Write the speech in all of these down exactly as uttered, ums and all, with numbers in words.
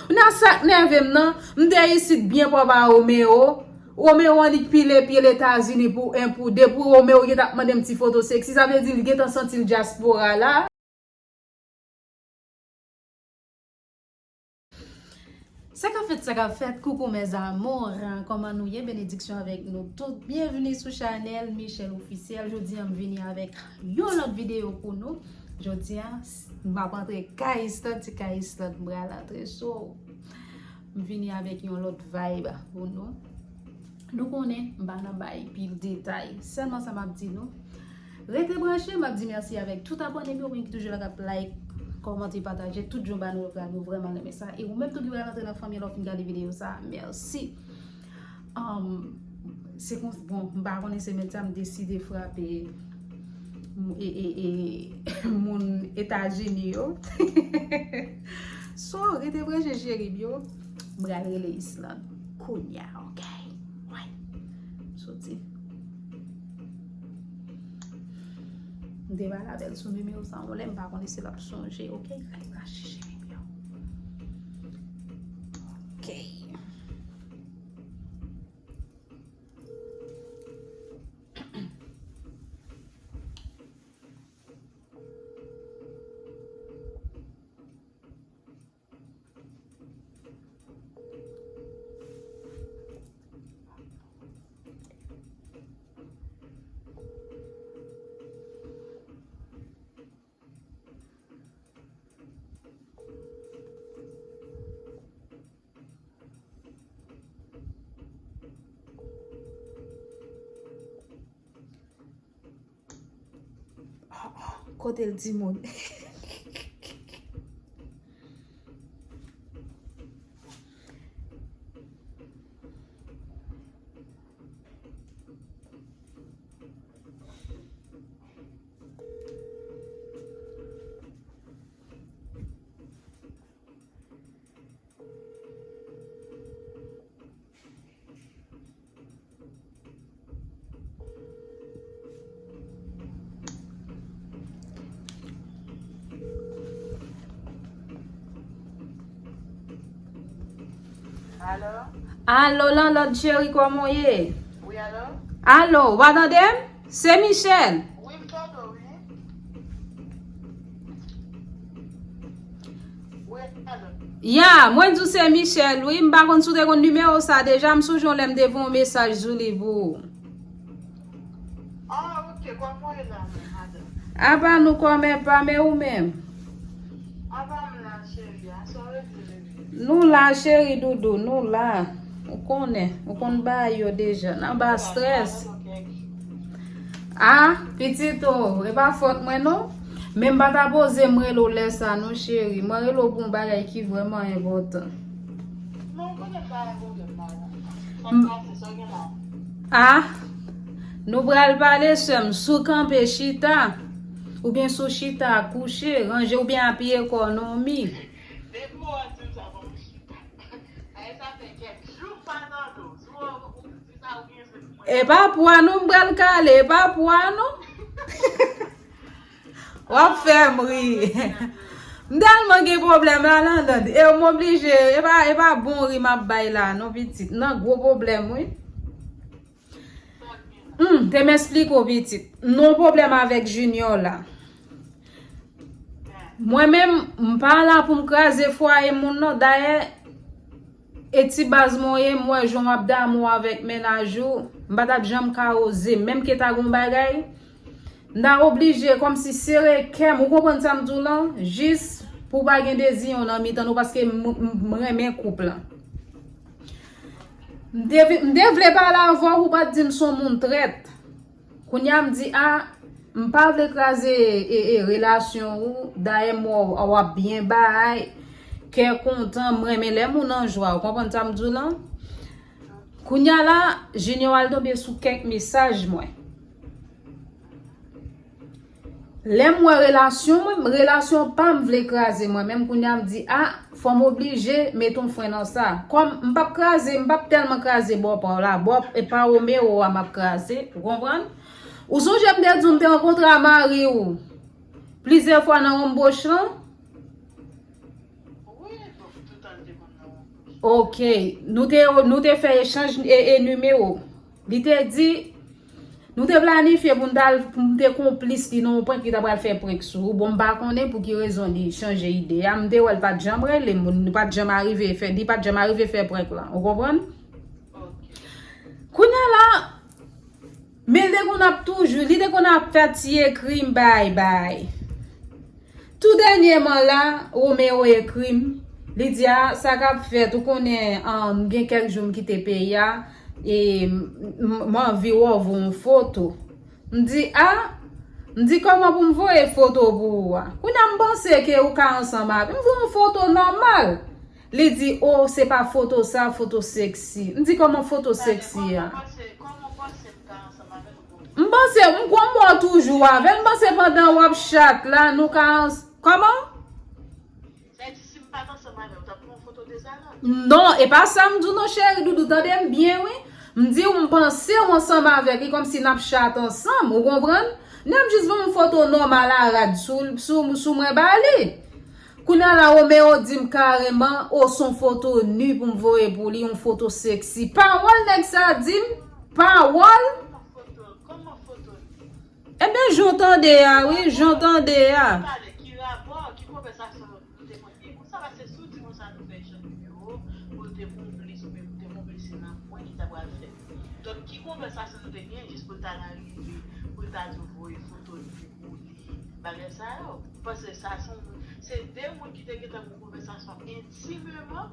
Kounya sa k nève m nan, m te isit byen pwòp a Romeo. Romeo annik pile pye Letazini pou en pou de, pou Romeo gentan ap mande m ti foto seksi, sa vle di l gentan santi l dyaspora la. Sa k ap fèt, sa k ap fèt, coucou mes amours, kòman nou ye? Benediksyon avèk nou tout. Byenvini sou chanèl Michelle Officiel. Jodi a, m vini avèk yon lòt videyo pou nou. Jodi a, s- m ap antre kay Islande, ti kay Islande, m pral antre so. M vini avèk yon lòt vibe pou nou. Nou konnen, m pa nan bay pil detay. Sèlman sa m ap di nou. Rete branche, m ap di mèsi avèk tout abòne m yo, moun ki toujou la k ap like, kòmante, pataje, tout jan ba nou love la, nou vrèman renmen sa. E ou menm tou ki pral antre nan fanmi an lè w fin gade videyo sa, mèsi. Um, se kon, bon, m pa konnen semèn sa m deside frape m- e, e, e, moun Etazini yo. So, rete branche cheri m yo. M pral rele Islande kounya, ok? Wi. Soti. M te pale avè l sou nimewo sa yon lè, m pa konnen si l ap sonje, ok? Rete branche cheri m yo. Ok. Kote l timoun? Alo? Alo, landlòd cheri, kòman w ye? Wi, alo? Alo, w pa tande m? Se Michel. Wi, m tande w, wi. Wi, alo? Ya, mwen di w se Michel, wi. M pa konn si w te konn nimewo sa deja. M sonje yon lè m te voye yon mesaj sou li pou ou. Ah, ok, kòman w ye la, madanm? Apa nou kòmè pa, men ou menm? Apa m la, cheri, a sa w rete, bebe? Nou la, cheri doudou, nou la. Ou konnen, ou konn bagay yo deja. N anba strès. Ah, pitit o, e pa fòt mwen non. Men m pa ta poze m rele w lè sa non, cheri. Mwen rele w pou yon bagay ki vrèman enpòtan. Non, konnen pa yon pwoblèm, madanm. Sa k pase, sa w gen la? Ah, nou pral pale, sè m, si w kanpe chita, oubyen si w chita kouche, ranje oubyen apiye kò w nan yon mi. Depi w di m sa, fò m chita. Ay, sa fè kèk jou m pa tande w. Si w, ou di sa, ou gen se pou mwen. E pa pwa non, m pral kale, e pa pwa non. W ap fè m ri. M tèlman gen pwoblèm la, landlòd. E m oblije, e pa, e pa bon ri m ap bay la, non, pitit. Nan gwo pwoblèm, wi. Hmm, te m esplike w, pitit. Non, pwoblèm avèk Junior la. Mwen menm, m pa la pou m kraze fwaye moun, non. Dayè, e ti baz mwen ye, m wè jan w ap damou avèk mennaj ou, m pa t ap janm ka oze, menm ke ta gon bagay, m ta oblije kòmsi sere kè m, ou konprann sa m di w lan, jis pou pa gen deziyon nan mitan nou, paske m, m, m renmen koup lan. M te vi-, m te vle pale avè w, ou pa t di m se yon moun trèt. Kounya m di, a, m pa vle kraze, e, e, relasyon ou. Dayè m wè w, w ap byen bay, kè kontan, m renmen lè moun an jwa. Ou konprann sa m di w lan? Kounya la, Junior al tonbe sou kèk mesaj mwen. Lè m wè relasyon mwen, relasyon pa m vle kraze mwen menm, kounya m di, a, fò m oblije met yon fren nan sa. Kòm m p ap kraze, m p ap tèlman kraze bò pa w la, bò e pa Romeo a m ap kraze, ou konprann? Ou sonje m te di w m te rankontre a mari w plizyè fwa nan Wonboch lan? Wi, bon, tout tan l te konn Ok, nou te, nou te fè echanj e, e nimewo. Li te di, nou te planifye pou n t al, pou m te konplis li nan yon prank, li ta pral fè prank sou ou. Bon, m pa konnen pou ki rezon li chanje ide a. M te wè l pa t janm rele m, li pa t janm arive fè, li pa t janm arive fè prank la. Ou konprann? Kounye a la, men li te konn ap toujou, li te konn ap fè ti ekri m bay bay. Tou dènyèman la, Romeo ekri m. Li di, a, sa k ap fèt, ou konnen, an, m gen kèk jou m kite peyi a, e m, m, m anvi wè w voye yon foto. M di, a, m di, kòman pou m voye foto pou ou a? Kounye a m panse ke ou ka ansanm avè m, voye yon foto nòmal. Li di, o, se pa foto sa, foto seksi. M di, kòman foto seksi a? M panse, m kwè m wè w toujou avè l. M panse pandan w ap chat la, nou ka ans-, kòman? Sa di si m pa t ansanm avè w, w t ap pran foto de Zara? Non, e pa sa m di w non, cheri doudou, tande m byen, wi. M di w, m panse w ansanm avèk li, kòmsi n ap chat ansanm, ou konprann? N ap jis ban yon foto nòmal a rad sou, sou, sou mwen ba li. Kounye a la, Romeo di m kareman, o, se yon foto nu pou m voye pou li, yon foto seksi. Pawòl nèg sa di m, pawòl. Ebyen, jan w tande a, wi, jan w tande a. Donk, ki konvèsasyon nou te gen jis pou l ta rive, pou l ta di w voye foto li pou li, bagay sa yo? Paske sa se yon, se de moun ki te gentan gen yon konvèsasyon entimeman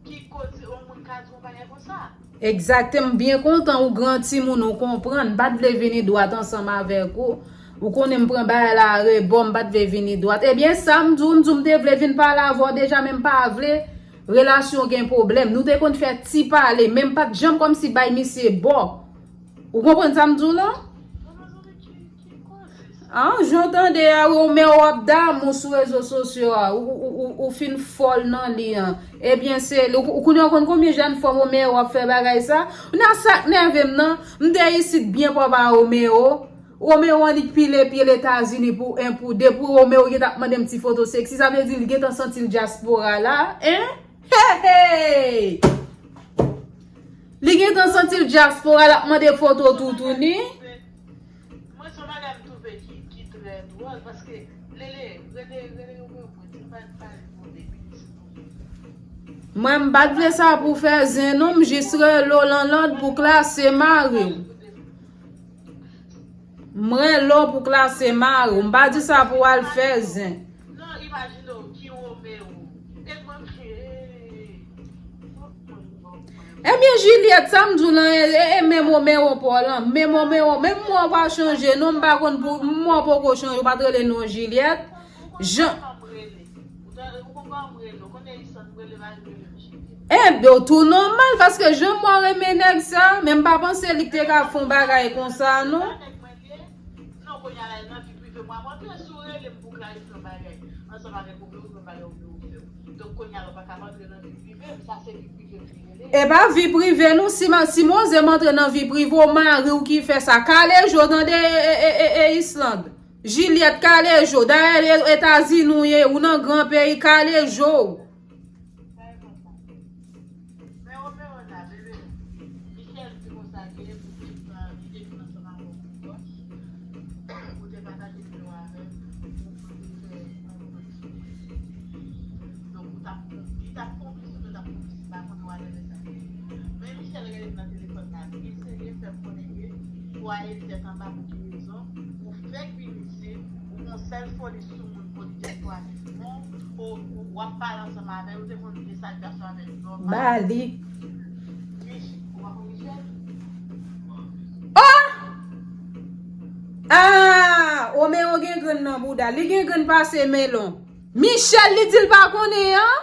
ki koze yon moun ka di yon bagay konsa. Egzakteman, m byen kontan ou gran timoun, ou konprann, m pa t vle vini dwat ansanm avèk ou. Ou konnen m pran bagay la rebò, m pa t vle vini dwat. Ebyen, sa m di w, m di w m te vle vin pale avè w deja, men m pa vle relasyon gen pwoblèm. Nou te konn fè ti pale, men m pa t janm kòmsi bay misye bò. Ou konprann sa m di w la? An, jan w tande a, wi, Romeo ap damou sou rezo sosyo a. Ou, ou, ou, ou, ou fin fòl nan li an. Ebyen, se li. Ou, ou konnen w konn konbyen jèn fanm Romeo ap fè bagay sa? Kounye a sa k nève m nan, m te isit byen pwòp a Romeo. Romeo annik pile pye Letazini pou en, pou de, pou Romeo gentan ap mande m ti foto seksi. Sa vle di li gentan santi l dyaspora la, en? Hey, hey! Li gentan santi l dyaspora, l ap mande foto toutouni. Mwen, se yon bagay m twouve ki, ki trè dwòl, paske Lele, rele, rele Romeo pou di l pa, pa rive depi isit. Mwen, m pa t vle sa pou fè zen, non, m jis rele w lan lòd pou klase mari w. M rele w pou klase mari w. M pa di sa pou w al fè zen. Non, imajine w ki Romeo. E mwen, e, Ebyen, Juliette, sa m di w lan, e, e, e menm Romeo pa w lan, menm Romeo, menm mwen w pa chanje, non, m pa konn pou, mwen w poko chanje, w pa t rele non Juliette. Jan. Ebyen, tou nòmal, paske jan mwen renmen nèg sa, men m pa panse li te ka fè yon bagay konsa, non. Non, kounye a la, nan vi prive mwen ap antre, si w rele m pou klarifye yon bagay ansanm avèk Romeo, yon bagay Romeo fè w. Donk, kounye a la, w pa ka antre nan vi prive m, sa se vi prive m li rele. E pa vi prive nou, si, ma, si m oze m antre nan vi prive w, mari w ki fè sa. Kale je w, tande, e, e, e, e, Islande. Juliette, kale je w. Dayè, e, Etazini w ye, ou nan gran peyi, kale je w. Men Romeo la, bebe, Michel di konsa ke ou te, li te vin ansanm avè w pou pwòch, ou te pataje nimewo avè l, ou te fè yon prank sou li. Donk, ou t ap, li t ap konplis, ou te t ap konplis, m pa konnen w a lè sa. Men Michel rele m nan telefòn la, li eseye fè m konnen ke ou ale tèt anba pou ki rezon, ou fèk vin isit, ou gon sèl foli sou moun, foli dyaspora se Simon, ou, ou, w ap pale ansanm avè l, ou te konn gen sa k gason avè l nòmal. Ba li. Mich-, ou pa konn Michel? Oh! Ah! Romeo gen grenn nan bouda. Li gen grenn pase melon. Michel, li di l pa konnen an?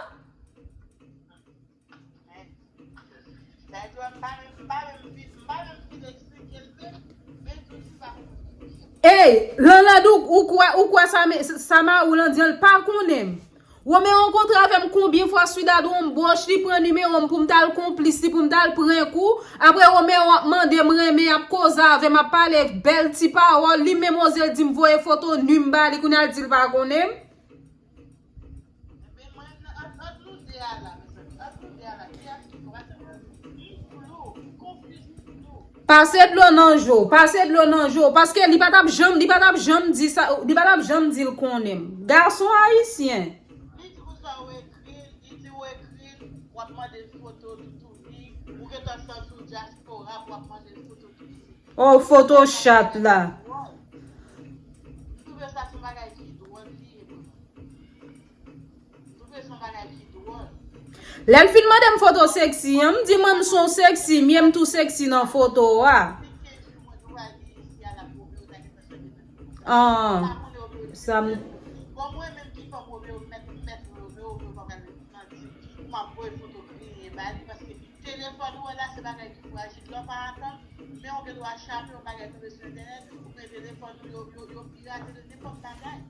Ey, Lanlande, ou, ou kwè, ou kwè sa, sa mari w lan di an, l pa konnen m. Romeo rankontre avè m konbyen fwa, Swidad, yon bòch, li pran nimewo m pou m t al konplis li, pou m t al prank ou. Apre Romeo ap mande m renmen, ap koze avè m, ap pale bèl ti pawòl, li menm oze l di m voye foto nu m ba li, kounye a l di l pa konnen m. Ebyen, mwen, ant, ant nou de a la, men Pase dlo nan je w, pase dlo nan je w, paske li pa t ap janm, li pa t ap janm di sa, li pa t ap janm di l konnen m. Gason ayisyen. Li di konsa ou ekri l, li di ou ekri l, w ap mande l foto toutouni, ou gentan santi w dyaspora, w ap mande l foto toutouni. Oh, foto chat la. M twouve sa se yon bagay ki dwòl li ye pou mwen. M twouve se yon bagay ki dwòl. Lè l fin mande m foto seksi an, m di mwen m se yon seksi, m ye m tou seksi nan foto a. An, sa m. Bon, mwen menm ki fè Romeo, m mèt, m mèt Romeo, Romeo pa pral manti. Ou m ap voye foto griyen ba li, paske telefòn ou wè la, se bagay ki frajil. Lè w pa atann, men w gen dwa chape yon bagay tonbe sou entènèt, ou gen telefòn ou, yo, yo, yo pirate nenpòt bagay.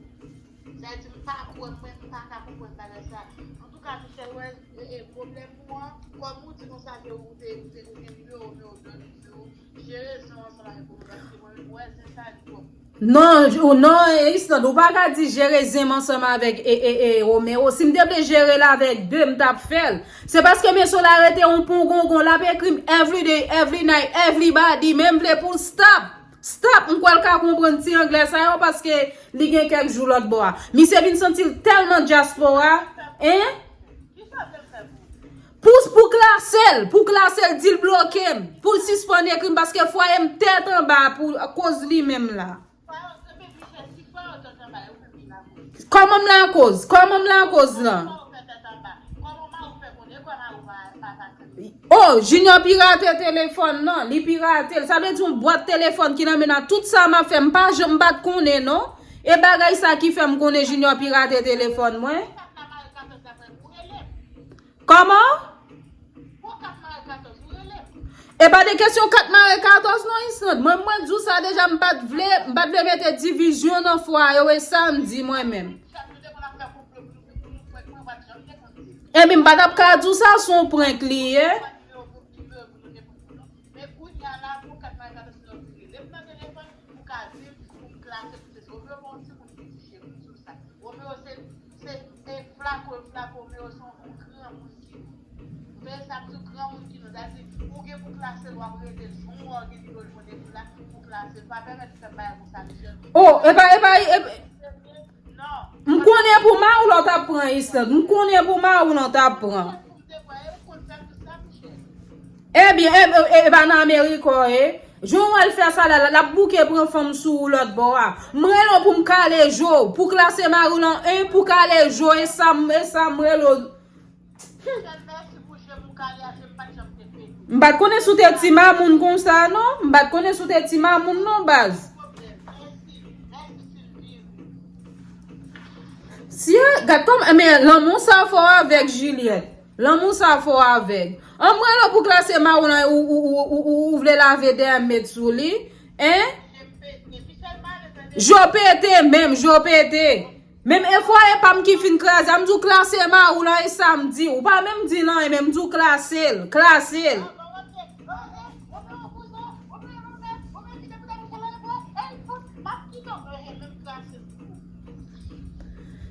Sa vle di, m pa kwè, mwen, m pa ka konprann bagay sa. Antouka, Michel, wè, e, e, pwoblèm ou an, kòm ou di konsa ke ou te, ou te, ou gen nimewo, men ou gen nimewo, jere zen ansanm avèk Romeo, paske mwen menm, m wè zen sa li twòp. Non, j-, ou, non, Islande, ou pa ka di jere zen m ansanm avèk, e, e, e, Romeo. Si m te vle jere l avèk de, m t ap fè l. Se paske mesye w la rete yon pongongon, l ap ekri m everyday, every night, everybody, men m vle pou l stop. Stop, m kwè l ka konprann ti anglè sa yo paske li gen kèk jou lòt bò a. Misye vin santi l tèlman dyaspora, en? Pou, pou klase l, pou klase l, di l bloke m, pou l sispann ekri m paske fwaye m tèt anba pou koz li menm la. Kòman m lakoz? Kòman m lakoz lan? Oh, Junior pirate telefòn nan, li pirate l. Sa vle di yon bwat telefòn ki nan men nan. Tout sa m ap fè, m pa janm, m pa t konnen non. E bagay sa ki fè m konnen Junior pirate telefòn mwen. Kòman? E pa de kesyon kat mare katòz non, Islande. Mwen, mwen di w sa deja, m pa t vle, m pa t vle mete divizyon nan fwaye w, e sa m di mwen menm. Ebyen, m pa t ap ka di w sa, se yon prank li ye. Romeo se, se, e, flako, flako, Romeo se yon granmoun ki nou. Men sa m di w, granmoun ki nou. Sa vle di, ou gen pou klase l, w ap rele l. Si w wè w gen nimewo l, mande pou la, pou klase l. Pa pèmèt li fè bagay konsa, Michel. Oh, epa, epa, epa. Non. M konnen pou mari w la w t ap pran, Islande. M konnen pou mari w la w t ap pran. Pou m te pran, e ou konn fè tout sa, Michel. Ebyen, e, e, e pa nan Amerik, e. Jan w al fè sa la, la, l ap bouke pran fanm sou ou lòt bò a. M rele w pou m kale je w, pou klase mari w lan, en, pou kale je w, e sa m, e sa m rele w. M pa t konnen si w te ti mamoun konsa, non. M pa t konnen si w te ti mamoun, non, baz. Si, gad kòman, men lanmou sa fò avèk Juliette. Lanmou sa fò avèk. An m rele w pou klase mari w lan, ou, ou, ou, ou, ou, ou vle lave dèyè m met sou li. En? Je w pete menm, je w pete. Menm e fwaye pa m ki fin kraze a, m di w klase mari w lan e sa m di w. Ou pa menm di l anyen, men m di w klase l, klase l.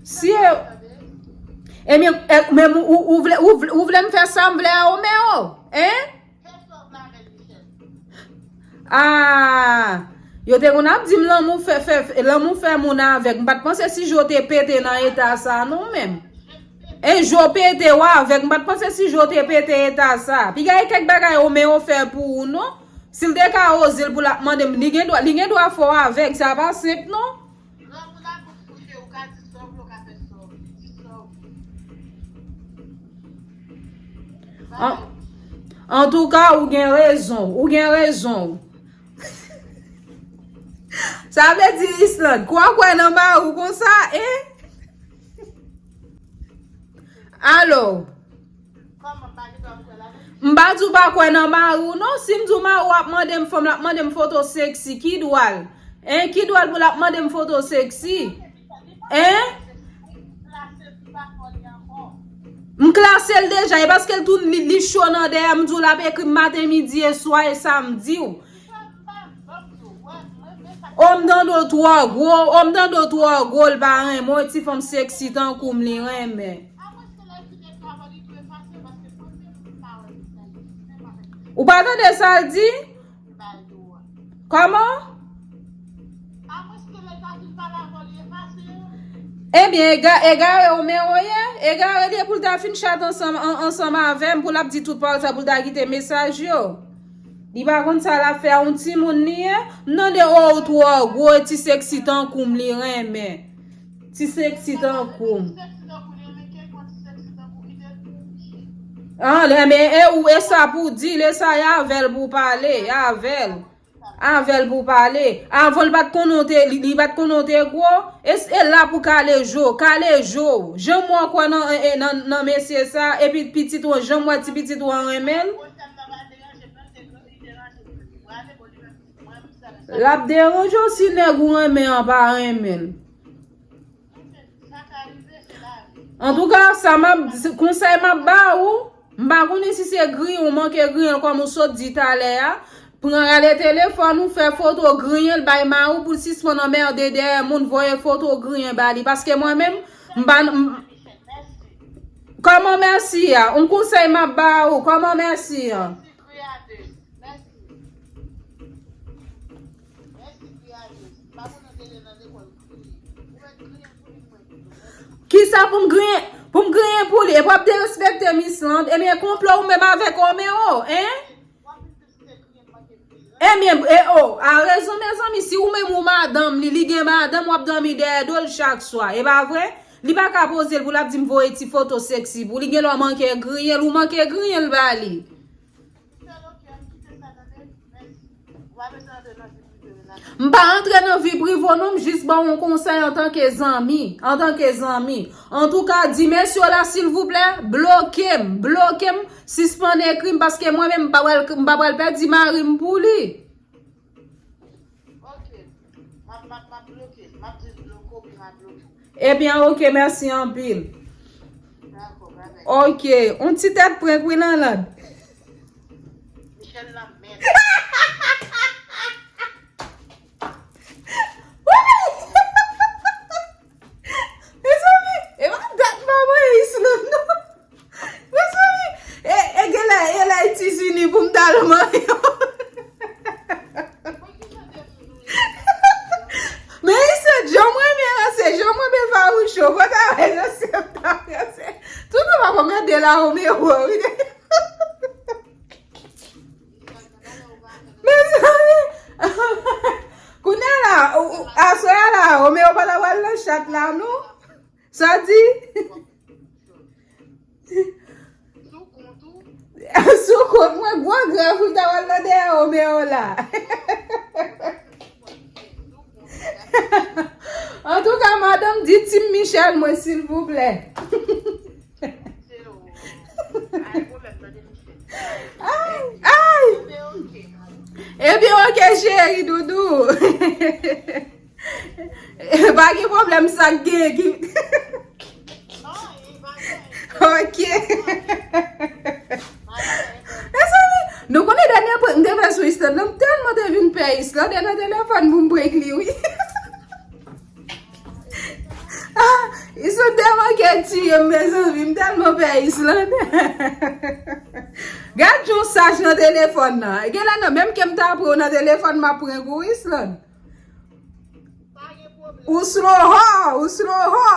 Si e, e men, e, men ou, ou, ou vle, ou vle, ou vle m fè sa m vle a Romeo, en? Ah, yo te konn ap di m lanmou fè, fè, lanmou fè moun avèg. M pa t panse si je w te pete nan eta sa non menm. E je w pete w avèg. M pa t panse si je w te pete eta sa. Piga e kèk bagay Romeo fè pou ou non. Si l te ka oze l pou l ap mande m, li gen dwa, li gen dwa fè w avèg. Sa pa senp non. Granmoun ak bout kouche, ou ka di sa w vle, ou ka fè sa w vle. Di sa w vle. An, antouka, ou gen rezon. Ou gen rezon. Sa vle di, Islande, kwè w kwè nan mari w konsa, en? Alo? M pa di w pa kwè nan mari w, non. Si m di w mari w ap mande m fanm, l ap mande m foto seksi, ki dwa l? En, ki dwa l pou l ap mande m foto seksi? En? M klase l deja, e paske l tou li, li cho nan dèyè m, di w l ap ekri m maten, midi e swa, e sa m di w. Òm dan do twò gwo, òm dan do twò gwo, l pa renmen w, e ti fanm seksi tankou m li renmen. Apre se lè l fin travay, li tou efase, paske Ou pa tande sa l di? Kòman? Ebyen, ega-, egare Romeo ye? Egare li ye pou l ta fin chat ansanm, an-, ansanm avè m, pou l ap di tout pawòl sa, pou l ta kite mesaj yo. Li pa konn sa l ap fè a, yon timoun li ye. M tande, o, ou twò gwo, e ti seksi tankou m li renmen. Ti seksi tankou m. Ah, men e ou, e sa pou di l, e sa, e avè l pou pale, e avè l. Avè l pou pale. Avan l pa t konnen w te, li, li pa t konnen w te gwo. E, e la pou kale je w, kale je w. Janm wè w kwè nan, e, nan, nan mesye sa, epi pitit ou an, janm wè ti pitit ou an renmen l. L ap deranje w si nèg ou renmen an pa renmen l. Antouka, sa m ap, konsèy m ap ba ou, m pa konnen si se griyen ou manke griyen l kòm ou sot di talè a. Pran rale telefòn ou, fè foto griyen l, bay mari w pou l sispann anmède dèyè moun, voye foto griyen ba li. Paske mwen menm, m pa, m, kòman mèsi a? Yon konsèy m ap ba ou, kòman mèsi a? Kisa pou m griyen, pou m griyen pou li? Epi w ap derespekte m, Islande. Ebyen, konplo ou menm avèk Romeo, en? Ebyen, e o, a rezon, mezanmi, si ou menm ou madanm li, li gen madanm, w ap dòmi dèyè do l chak swa. E pa vre? Li pa ka poze l pou l ap di m voye ti foto seksi pou li. Gen lè w manke griyen l, ou manke griyen l ba li. M pa antre nan vi prive w non, m jis ba w yon konsèy antanke zanmi, antanke zanmi. Antouka, di mesye w la, silvouplè, bloke m, bloke m, sispann ekri m, paske mwen menm, m pa pral, m pa pral pèdi mari m pou li. Ebyen, oke, mèsi anpil. Oke, yon ti tèt prank wi, Lanland. Mezanmi, e pa dat m pa voye Islande non. Mezanmi, e, e genlè, e lè Etazini pou m t al manyen. Men Islande, jan mwen renmen ranse, jan mwen renmen fawoucho, pa ta wè ranse m ta ranse. Tout moun ap anmède la, Romeo, wi. Mezanmi! Kounye a la, ou, ou, aswè a la, Romeo pa ta pral nan chat la, non? Sa di? Sou kont mwen, gwo grav, ou ta pral nan dèyè Romeo la. Antouka, madanm, di Team Michel mwen, silvouplè. Ay, ay! Ebyen, oke, cheri, doudou. Pa gen pwoblèm, sa k gen ki. Oke. Mezanmi, nou konnen dènye prank m te fè sou Islande, m tèlman te vin pè Islande nan telefòn pou m prank li, wi. Ah, Islande te manke tiye m, mezanmi, m tèlman pè Islande. Gad jan w saj nan telefòn nan. Genlè nan menm ke m ta pran w nan telefòn, m ap prank ou, Islande. Ou slow ho, ou slow ho.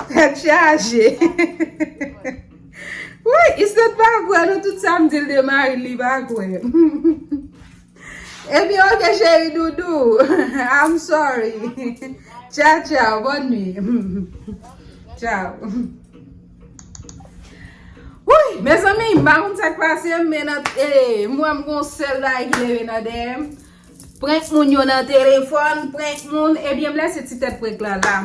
Tèt chaje. Wi, Islande pa kwè non, tout sa m di l de mari l, li pa kwè. Ebyen, oke, cheri doudou. I'm sorry. Tchao, tchao. Bonne nuit. Tchao. Wi, mezanmi, m pa konn sa k pase m, men nan, eh, m wè m gon sèl bagay ki leve nan dèyè m. Prank moun yo nan telefòn, prank moun. Ebyen, m lèse ti tèt prank la la.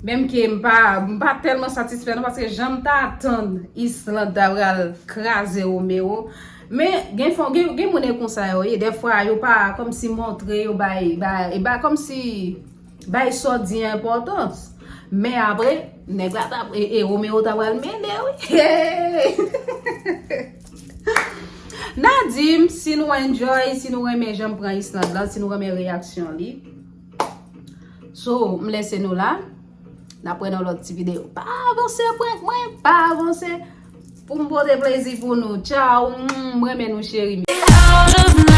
Menm ke m pa, m pa tèlman satisfè non, paske jan m ta atann Islande ta pral kraze Romeo. Men gen fon, gen, gen moun e konsa yo ye. Dèfwa yo pa kòmsi montre yo bay, bay, bay kòmsi bay sa w di enpòtans. Men apre, nèg la ta, e, e Romeo ta pral mele wi. Hey! N a di m si nou enjoy, si nou renmen jan m pran Islande la, si nou renmen reyaksyon li. So, m lese nou la. N ap wè nan lòt ti videyo. Pa avanse prank mwen, pa avanse. Pou m pote plezi pou nou. Tchaw, mm, m renmen nou cheri. Out of my